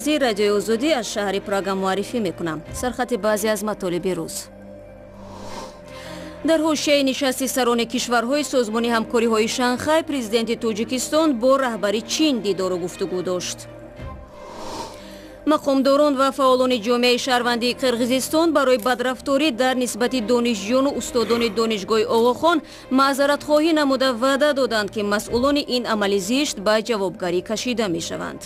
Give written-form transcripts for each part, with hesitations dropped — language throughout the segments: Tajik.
Навбатии Радиои Озодӣ аз шаҳри Прага муаррифӣ мекунам. Сархати баъзе аз матолиби рӯз. Дар ҳошияи нишасти сарони кишварҳои Созмони ҳамкориҳои Шанхай президенти Тоҷикистон бо раҳбари Чин дидору гуфтугӯ дошт. Мақомдорон ва фаъолони ҷомеаи шаҳрвандии Қирғизистон барои бадрафторӣ дар нисбати донишҷӯёну устодони Донишгоҳи Оғохон маъзаратхоҳӣ намуда, ваъда доданд, ки масъулони ин амали зишт ба ҷавобгарӣ кашида мешаванд.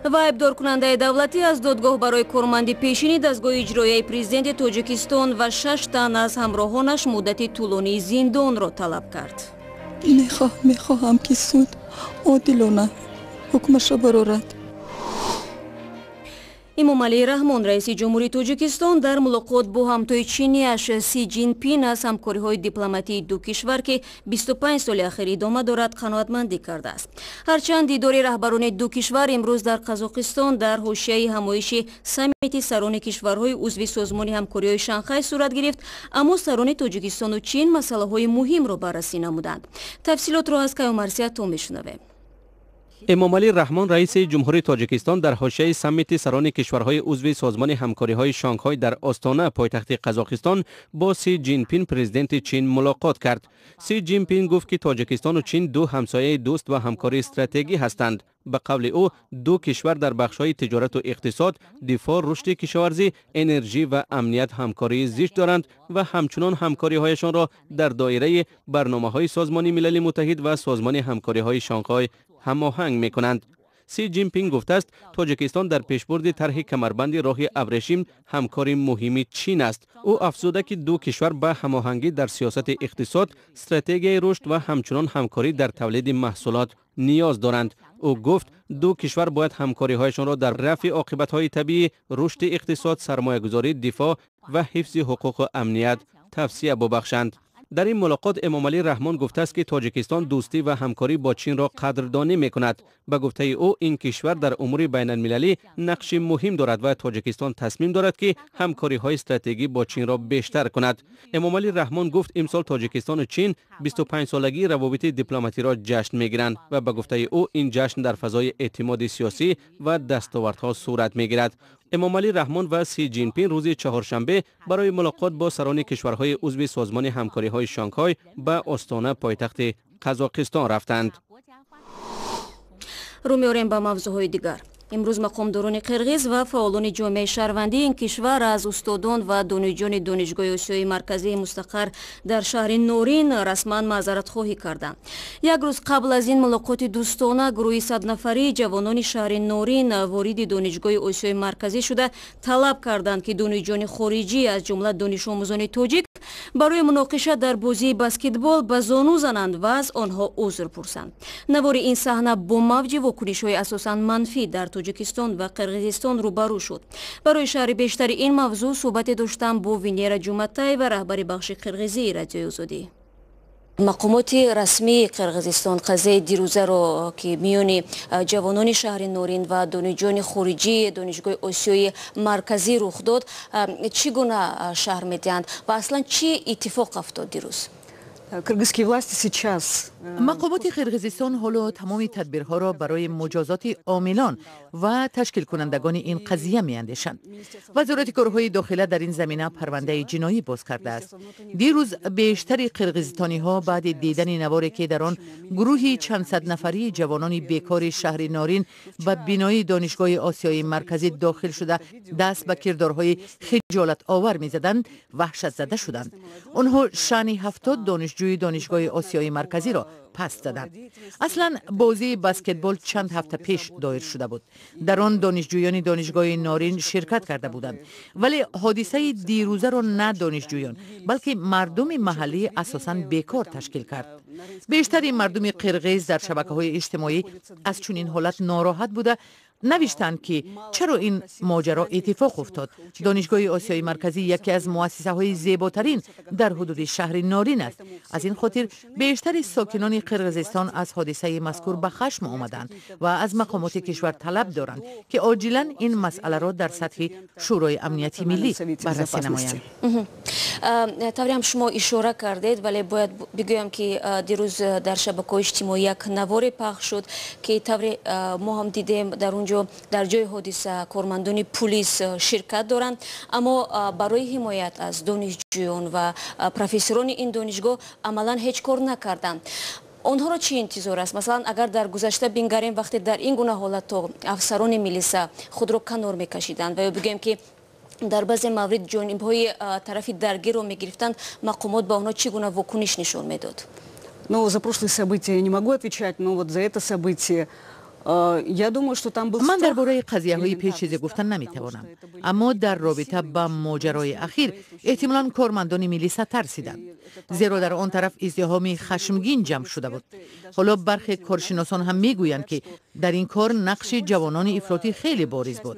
Ва айбдоркунандаи давлатӣ аз додгоҳ барои корманди пешини дастгоҳи иҷроияи президенти Тоҷикистон ва шаш тан аз ҳамроҳонаш муддати тӯлонии зиндонро талаб кард. Мехоҳам, ки суд одилона ҳукмашро барорад. Эмомалӣ Раҳмон, раиси ҷумҳурии Тоҷикистон, дар мулоқот бо ҳамтои чиниаш Си Ҷинпин аз ҳамкориҳои дипломатии ду кишвар, ки 25 соли ахир идома дорад, қаноатмандӣ кардааст. Ҳарчанд дидори раҳбарони ду кишвар имрӯз дар Қазоқистон дар ҳошияи ҳамоиши саммити сарони кишварҳои узви Созмони ҳамкориҳои Шанхай сурат гирифт, аммо сарони Тоҷикистону Чин масъалаҳои муҳимро баррасӣ намуданд. Тафсилотро аз Каюмарсиятон мешунавем. Эмомалӣ Раҳмон, раиси ҷумҳурии Тоҷикистон, дар ҳошияи саммити сарони кишварҳои узви Созмони ҳамкориҳои Шанхай дар Остона, пойтахти Қазоқистон, бо Си Ҷинпин, президенти Чин, мулоқот кард. Си Ҷинпин гуфт, ки Тоҷикистону Чин ду ҳамсояи дӯст ва ҳамкори стратегӣ ҳастанд. Ба қавли ӯ, ду кишвар дар бахшҳои тиҷорату иқтисод, дифоъ, рушди кишоварзӣ, энержӣ ва амният ҳамкории зич доранд ва ҳамчунон ҳамкориҳояшонро дар доираи барномаҳои Созмони Милали Муттаҳид ва Созмони ҳамкориҳои Шанхай ҳамоҳанг мекунанд. Си Ҷинпин гуфтааст, Тоҷикистон дар пешбурди тарҳи камарбанди роҳи абрешим ҳамкори муҳими Чин аст. Ӯ афзуда, ки ду кишвар ба ҳамоҳангӣ дар сиёсати иқтисод, стратегияи рушд ва ҳамчунон ҳамкорӣ дар тавлиди маҳсулот ниёз доранд. Ӯ гуфт, ду кишвар бояд ҳамкориҳояшонро дар рафъи оқибатҳои табиӣ, рушди иқтисод, сармоягузорӣ, дифоъ ва ҳифзи ҳуқуқу амният тавсия бубахшанд. Дар ин мулоқот Эмомалӣ Раҳмон гуфтааст, ки Тоҷикистон дӯстӣ ва ҳамкорӣ бо Чинро қадрдонӣ мекунад. Ба гуфтаи ӯ, ин кишвар дар умури байналмилалӣ нақши муҳим дорад ва Тоҷикистон тасмим дорад, ки ҳамкориҳои стратегӣ бо Чинро бештар кунад. Эмомалӣ Раҳмон гуфт, имсол Тоҷикистону Чин 25-солагии равобити дипломатиро ҷашн мегиранд ва ба гуфтаи ӯ, ин ҷашн дар фазои эътимоди сиёсӣ ва дастовардҳо сурат мегирад. Эмомалӣ Раҳмон ва Си Ҷинпин рӯзи чаҳоршанбе барои мулоқот бо сарони кишварҳои узви Созмони ҳамкориҳои Шанхай ба Остона, пойтахти Қазоқистон, рафтанд. Рӯ меорем ба мавзӯъҳои дигар. Имрӯз мақомдорони қирғиз ва фаъолони ҷомеаи шаҳрвандии ин кишвар аз устодон ва донишҷӯёни Донишгоҳи Осиёи Марказии мустақар дар шаҳри Норин расман маъзаратхоҳӣ карданд. Як рӯз қабл аз ин мулоқоти дӯстона гурӯҳи саднафарии ҷавонони шаҳри Норин вориди Донишгоҳи Осиёи Марказӣ шуда, талаб карданд, ки донишҷӯёни хориҷӣ, аз ҷумла донишомӯзони тоҷик, барои муноқиша дар бозии баскетбол ба зону зананд ва аз онҳо узр пурсанд. Навори ин саҳна бо мавҷи вокунишҳои асосан манфӣ дар Тоҷикистон ва Қирғизистон рӯбарӯ шуд. Барои шарҳи бештари ин мавзӯъ суҳбате доштам бо Венера Ҷуматаева, раҳбари бахши қирғизии Радиои Озодӣ. Мақомоти расмии Қирғизистон қазияи дирӯзаро, ки миёни ҷавонони шаҳри Норин ва донишҷӯёни хориҷии Донишгоҳи Осиёи Марказӣ рух дод, чӣ гуна шарҳ медиҳанд ва аслан чӣ иттифоқ афтод дирӯз? Кыргызские власти сейчас Мақомоти Қирғизистон ҳоло тамоми тадбирҳоро барои муҷозоти омилон ва ташкилкунандагони ин қазия меандешанд. Вазорати корҳои дохила дар ин замина парвандаи ҷиноӣ боз кардааст. Дирӯз бештари қирғизистониҳо баъди дидани наворе, ки дар он гурӯҳи чандсаднафарии ҷавонони бекори шаҳри Норин ба бинои Донишгоҳи Осиёи Марказӣ дохил шуда, даст ба кирдорҳои хиҷолатовар мезаданд, ваҳшатзада шуданд. Онҳо шаъни 70 донишҷӯи Донишгоҳи Осиёи Марказиро паст заданд. Аслан бозии баскетбол чанд ҳафта пеш доир шуда буд. Дар он донишҷӯёни Донишгоҳи Норин ширкат карда буданд, вале ҳодисаи дирӯзаро на донишҷӯён, балки мардуми маҳаллӣ, асосан бекор, ташкил кард. Бештари мардуми қирғиз дар шабакаҳои иҷтимоӣ аз чунин ҳолат нороҳат буда, навиштанд, ки чаро ин моҷаро иттифоқ уфтод. Донишгоҳи Осиёи Марказӣ яке аз муассисаҳои зеботарин дар ҳудуди шаҳри Норин аст. Аз ин хотир бештари сокинони Қирғизистон аз ҳодисаи мазкур ба хашм омаданд ва аз мақомоти кишвар талаб доранд, ки оҷилан ин масъаларо дар сатҳи Шӯрои амнияти миллӣ баррасӣ намоянд. Тавре ҳам шумо ишора кардед, вале бояд бигӯям, ки дирӯз дар шабакаҳои иҷтимоӣ як наворе пахш шуд, ки тавре мо ҳам дидем, дар он ҷо дар ҷои ҳодиса кормандони пулис ширкат доранд, аммо барои ҳимоят аз донишҷӯён ва профессорони ин донишгоҳ амалан ҳеҷ кор накарданд. Онҳоро чӣ интизор аст? Масалан, агар дар гузашта бингарем, вақте дар ин гуна ҳолатҳо афсарони милиса худро канор мекашиданд ва ё бигӯем, ки дар баъзе маврид ҷонибҳои тарафи даргирро мегирифтанд, мақомот ба онҳо чӣ гуна вокуниш нишон медод? Ну, за прошлые события я не могу отвечать, но вот за это событие я думаю, что там был Ман дар бораи қазияҳои пеш чизе гуфта наметавонам, аммо дар робита ба моҷарои ахир эҳтимолан кормандони милиса тарсиданд, зеро дар он тараф издиҳоми хашмгин ҷамъ шуда буд. Ҳоло бархе коршиносон ҳам мегӯянд, ки дар ин кор нақши ҷавонони ифротӣ хеле бориз буд.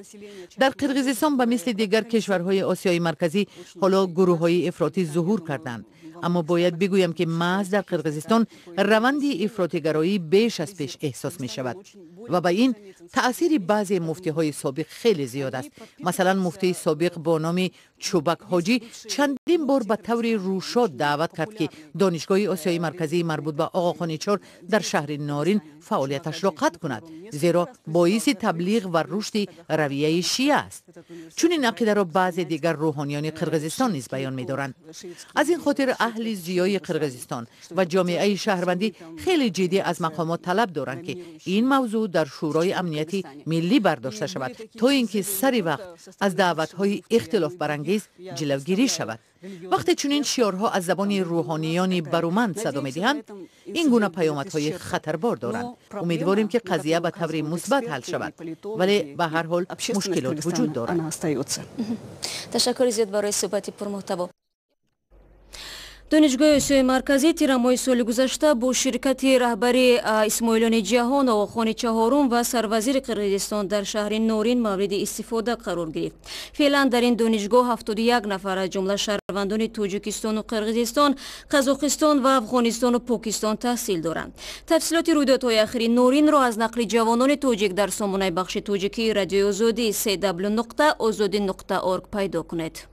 Дар Қирғизистон ба мисли дигар кишварҳои Осиёи Марказӣ ҳоло гурӯҳҳои ифротӣ зуҳур карданд, аммо бояд бигӯям, ки маҳз дар Қирғизистон раванди ифротигароӣ беш аз пеш эҳсос мешавад ва ба ин таъсири баъзе муфтиҳои собиқ хеле зиёд аст. Масалан, муфтии собиқ бо номи Чӯбак Ҳоҷӣ чандин бор ба таври рӯшод даъват кард, ки Донишгоҳи Осиёи Марказии марбут ба Оғохони Чор дар шаҳри Норин фаъолияташро қатъ кунад, зеро боиси таблиғ ва рушди равияи шия аст. Чунин ақидаро баъзе дигар рӯҳониёни Қирғизистон низ баён медоранд. Аз ин хотир аҳли зиёи Қирғизистон ва ҷомеаи шаҳрвандӣ хеле ҷиддӣ аз мақомот талаб доранд, ки ин мавзӯъ дар Шӯрои Амнияти Миллӣ бардошта шавад, то ин ки сари вақт аз даъватҳои ихтилофбарангез ҷилавгирӣ шавад. Вақте чунин шиорҳо аз забони рӯҳониёни баруманд садо медиҳанд, ин гуна паёмадҳои хатарбор доранд. Умедворем, ки қазия ба таври мусбат ҳал шавад, вале ба ҳар ҳол мушкилот вуҷуд дорад. Ташаккури зиёд барои суҳбати пурмуҳтаво. Донишгоҳи Осиёи Марказӣ тирамоҳи соли гузашта бо ширкати раҳбари исмоилони ҷаҳон, Оғохони Чаҳорум ва сарвазири Қирғизистон дар шаҳри Норин мавриди истифода қарор гирифт. Феълан дар ин донишгоҳ 71 нафар, аз ҷумла шаҳрвандони Тоҷикистону Қирғизистон, Қазоқистон ва Афғонистону Покистон таҳсил доранд. Тафсилоти рӯйдодҳои ахири Норинро аз нақли ҷавонони тоҷик дар сомонаи бахши тоҷикии Радиои Озодӣ cw.ozodi.org пайдо кунед.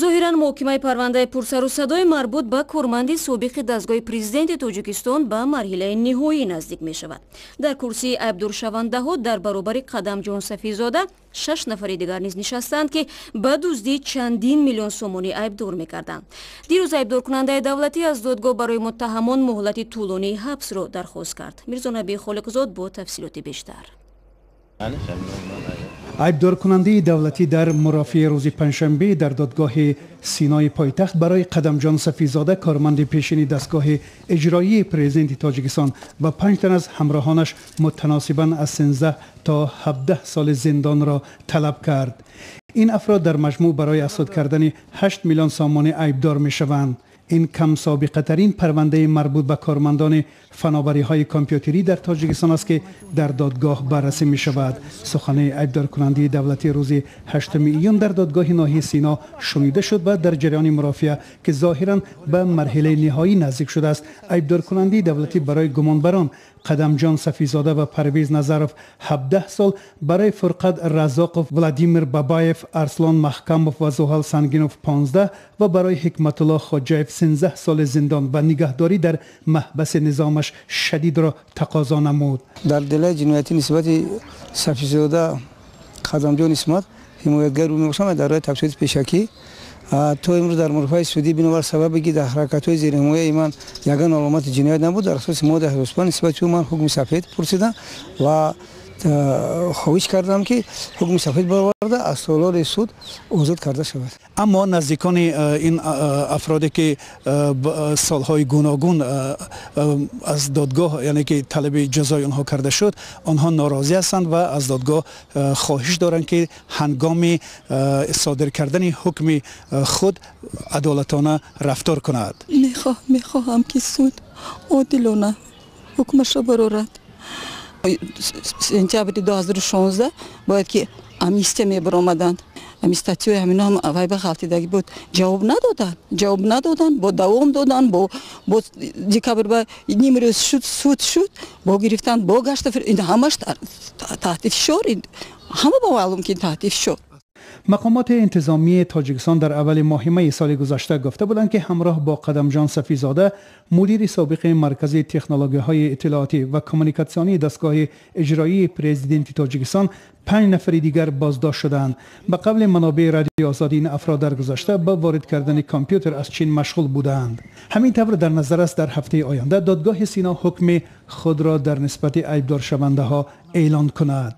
Зоҳиран, муҳокимаи парвандаи пурсару садои марбут ба корманди собиқи дастгоҳи президенти Тоҷикистон ба марҳилаи ниҳоӣ наздик мешавад. Дар курсии айбдоршавандаҳо дар баробари Қадамҷон Сафизода шаш нафари дигар низ нишастанд, ки ба дуздии чандин миллион сомонӣ айбдор мекарданд. Дирӯз айбдоркунандаи давлатӣ аз додгоҳ барои муттаҳамон муҳлати тӯлонии ҳабсро дархост кард. Мирзонаби Холиқзод бо тафсилоти бештар. Айбдоркунандаи давлатӣ дар мурофиаи рӯзи панҷшанбе дар додгоҳи Синои пойтахт барои Қадамҷон Сафизода, корманди пешини дастгоҳи иҷроии президенти Тоҷикистон, ва панҷ тан аз ҳамроҳонаш мутаносибан аз 13 то 17 соли зиндонро талаб кард. Ин афрод дар маҷмӯъ барои аз худ кардани 8 миллион сомонӣ айбдор мешаванд. Ин камсобиқатарин парвандаи марбут ба кормандони фановариҳои компютерӣ дар Тоҷикистон аст, ки дар додгоҳ баррасӣ мешавад. Суханаи айбдоркунандаи давлатӣ рӯзи 8 июн дар додгоҳи ноҳияи Сино шунида шуд ва дар ҷараёни мурофиа, ки зоҳиран ба марҳилаи ниҳоӣ наздик шудааст, айбдоркунандаи давлатӣ барои гумонбарон Қадамҷон Сафизода ва Парвиз Назаров 17 сол, барои Фурқат Разоқов, Владимир Бабаев, Арслон Маҳкамов ва Зуҳал Сангинов 15 ва барои Ҳикматулло Хоҷаев 13 соли зиндон ва нигаҳдорӣ дар маҳбаси низомаш шадидро тақозо намуд. Дар делаи ҷиноятӣ нисбати Сафизода Қадамҷон Исмат ҳимоятгар мебошам ва дар роҳи тафсироти пешакӣ то имрӯз дар мурофиаи судӣ, бинобар сабабе ки дар ҳаракатҳои зерҳимояи ман ягон аломати ҷиноят набуд, дар асоси моддаи 85 нисбати ӯ ман ҳукми сафед пурсидам ва хоҳиш кардам, ки ҳукми сафед бароварда, аз толори суд озод карда шавад. Аммо наздикони ин афроде, ки солҳои гуногун аз додгоҳ, яъне ки талаби ҷазои онҳо карда шуд, онҳо норозӣ ҳастанд ва аз додгоҳ хоҳиш доранд, ки ҳангоми содир кардани ҳукми худ адолатона рафтор кунад. Мехоҳам, ки суд одилона ҳукмаша барорад. Сентябри 2016 бояд ки амнистия мебаромаданд. Ами статьёи ҳамино ҳам вай ба ғалтидагӣ буд, ҷавоб надоданд, ҷавоб надоданд, бо давом доданд, бо декабр ба нимрӯз шуд, суд шуд, бо гирифтанд, бо гашта. Ин ҳамаш таҳти фишор, ҳама ба маълум, ки таҳти фишор. Мақомоти интизомии Тоҷикистон дар аввали моҳи майи соли гузашта гуфта буданд, ки ҳамроҳ бо Қадамҷон Сафизода, мудири собиқи Маркази технологияҳои иттилоотӣ ва коммуникатсионии дастгоҳи иҷроии президенти Тоҷикистон, 5 нафари дигар боздошт шудаанд. Ба қавли манобеи Радиои Озодӣ, ин афрод дар гузашта ба ворид кардани компютер аз Чин машғул будаанд. Ҳамин тавр дар назар аст, дар ҳафтаи оянда додгоҳи Сино ҳукми худро дар нисбати айбдоршавандаҳо эълон кунад.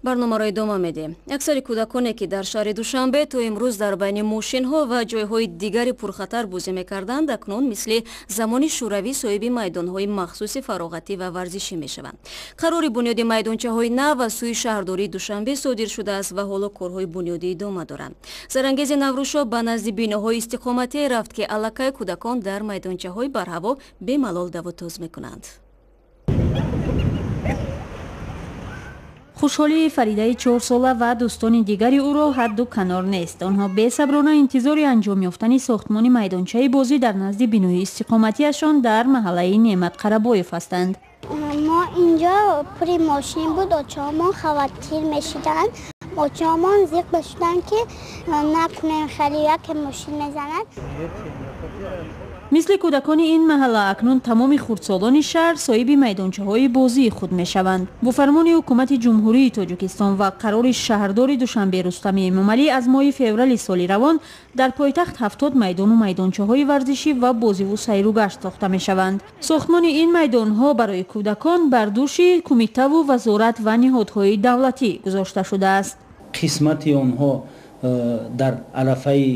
Барномаро идома медиҳем. Аксари кӯдаконе, ки дар шаҳри Душанбе то имрӯз дар байни мошинҳо ва ҷойҳои дигари пурхатар бозӣ мекарданд, акнун мисли замони шӯравӣ соҳиби майдонҳои махсуси фароғатӣ ва варзишӣ мешаванд. Қарори бунёди майдончаҳои нав аз сӯи шаҳрдории Душанбе содир шудааст ва ҳоло корҳои бунёдӣ идома доранд. Зарангези Наврӯзшо ба назди биноҳои истиқоматӣ рафт, ки аллакай кӯдакон дар майдончаҳои барҳаво бемалол давутоз мекунанд. Хушҳолии Фаридаи 4сола ва дӯстони дигари ӯро ҳадду канор нест. Онҳо бесаброна интизори анҷом ёфтани сохтмони майдончаи бозӣ дар назди бинои истиқоматиашон дар маҳаллаи Неъмат Қарабоев ҳастанд. Мо инҷо пури мошин буд, очаҳомон хавотир мешиданд, очаҳомон зиқ мешуданд, ки накунем хеле яке мошин мезанад. Мисли кӯдакони ин маҳалла, акнун тамоми хурдсолони шаҳр соҳиби майдончаҳои бозии худ мешаванд. Бо фармони ҳукумати Ҷумҳурии Тоҷикистон ва қарори шаҳрдори Душанбе Рустами Эмомалӣ аз моҳи феврали соли равон дар пойтахт 70 майдону майдончаҳои варзишӣ ва бозиву сайругашт сохта мешаванд. Сохтмони ин майдонҳо барои кӯдакон бар дӯши кумитаву вазорат ва ниҳодҳои давлатӣ гузошта шудааст. Қисмати онҳо дар арафаи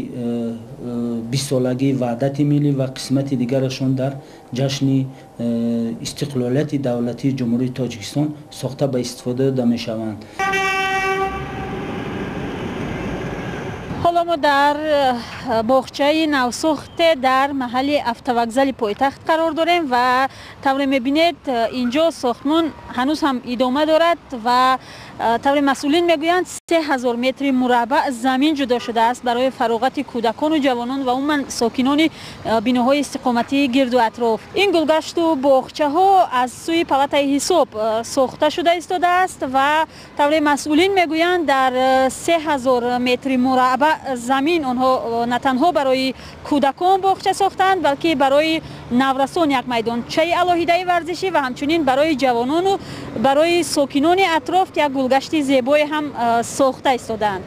20-солагии ваҳдати миллӣ ва қисмати дигарашон дар ҷашни истиқлолияти давлатии Ҷумҳурии Тоҷикистон сохта ба истифода дода мешаванд. Ҳоло мо дар боғчаи навсохте дар маҳалли автовокзали пойтахт қарор дорем ва тавре мебинед, инҷо сохтмон ҳанӯз ҳам идома дорад ва тавре масъулин мегӯянд, 3000 метри мураббаъ замин ҷудо шудааст барои фароғати кӯдакону ҷавонон ва умуман сокинони биноҳои истиқоматии гирду атроф. Ин гулгашту боғчаҳо аз сӯи палатаи ҳисоб сохта шуда истодааст ва тавре масъулин мегӯянд, дар 3000 метри мураббаъ замин онҳо на танҳо барои кӯдакон боғча сохтанд, балки барои наврасон як майдончаи алоҳидаи варзишӣ ва ҳамчунин барои ҷавонону барои сокинони атроф як гулгашти зебое ҳам сохта истодаанд.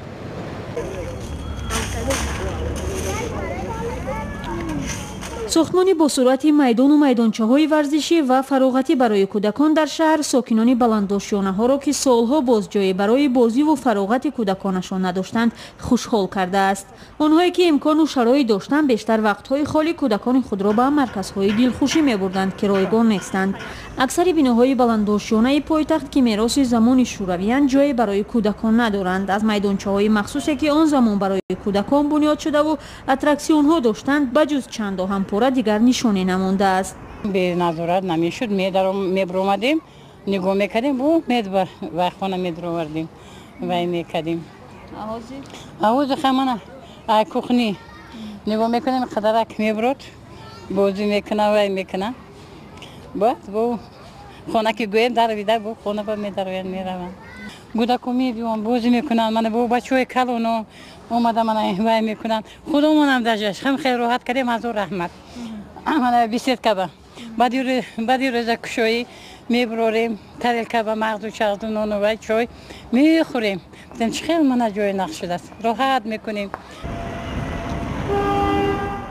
Сохтмони бо суръати майдону майдончаҳои варзишӣ ва фароғатӣ барои кӯдакон дар шаҳр сокинони баландошёнаҳоро, ки солҳо боз ҷое барои бозиву фароғати кӯдаконашон надоштанд, хушҳол кардааст. Онҳое ки имкону шароит доштанд, бештар вақтҳои холӣ кӯдакони худро ба марказҳои дилхушӣ мебурданд, ки ройгон нестанд. Аксари биноҳои баландошёнаи пойтахт, ки мероси замони шӯравиянд, ҷое барои кӯдакон надоранд. Аз майдончаҳои махсусе, ки он замон барои кӯдакон бунёд шудаву аттраксионҳо доштанд, ба ҷуз чанд оҳанпора дигар нишоне намондааст. Беназорат намешуд, мебиромадем, нигоҳ мекардем, вай хона медаровардем, вай мекардем. Ҳозир хамана ай кухни нигоҳ мекунем, қадарак мебирод, бозӣ мекуна, вай мекуна. Баъд бо хона ки гӯем дарвида, бо хона ба медароянд, мераванд. Гудако мебиён, бозӣ мекунанд, мана бо бачаҳои калоно омада мана вай мекунанд. Худомонам дажаш хам хел роҳат кардем, ҳазор раҳмат. Мана беседкаба баъди рӯза кушоӣ мебирорем, тарелкаба мағзу чағзу нону вай чой мехӯрем. Гуфтем, чӣ хел мана ҷои нақш шудааст, роҳат мекунем.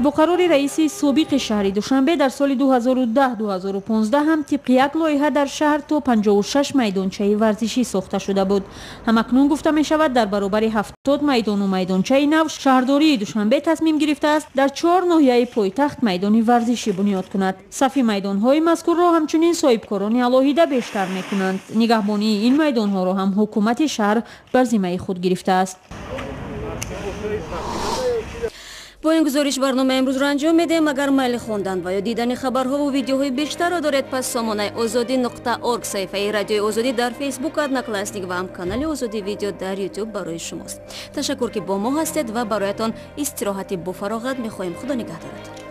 Бо қарори раиси собиқи шаҳри Душанбе дар соли 2010-2015 ҳам тибқи як лоиҳа дар шаҳр то 56 майдончаи варзишӣ сохта шуда буд. Ҳамакнун гуфта мешавад, дар баробари 70 майдону майдончаи нав шаҳрдории Душанбе тасмим гирифтааст дар 4 ноҳияи пойтахт майдони варзишӣ бунёд кунад. Сафи майдонҳои мазкурро ҳамчунин соҳибкорони алоҳида бештар мекунанд. Нигаҳбонии ин майдонҳоро ҳам ҳукумати шаҳр бар зиммаи худ гирифтааст. Бо ин гузориш барномаи имрӯзро анҷом медиҳем. Агар майли хондан ва ё дидани хабарҳову видеоҳои бештарро доред, пас сомонаи озодӣ.орг, саҳифаи Радиои Озодӣ дар Фейсбук, Одноклассник ва ҳам канали Озодӣ Видео дар Ютуб барои шумост. Ташаккур, ки бо мо ҳастед ва бароятон истироҳати бофароғат мехоҳем. Худо нигаҳдоратон.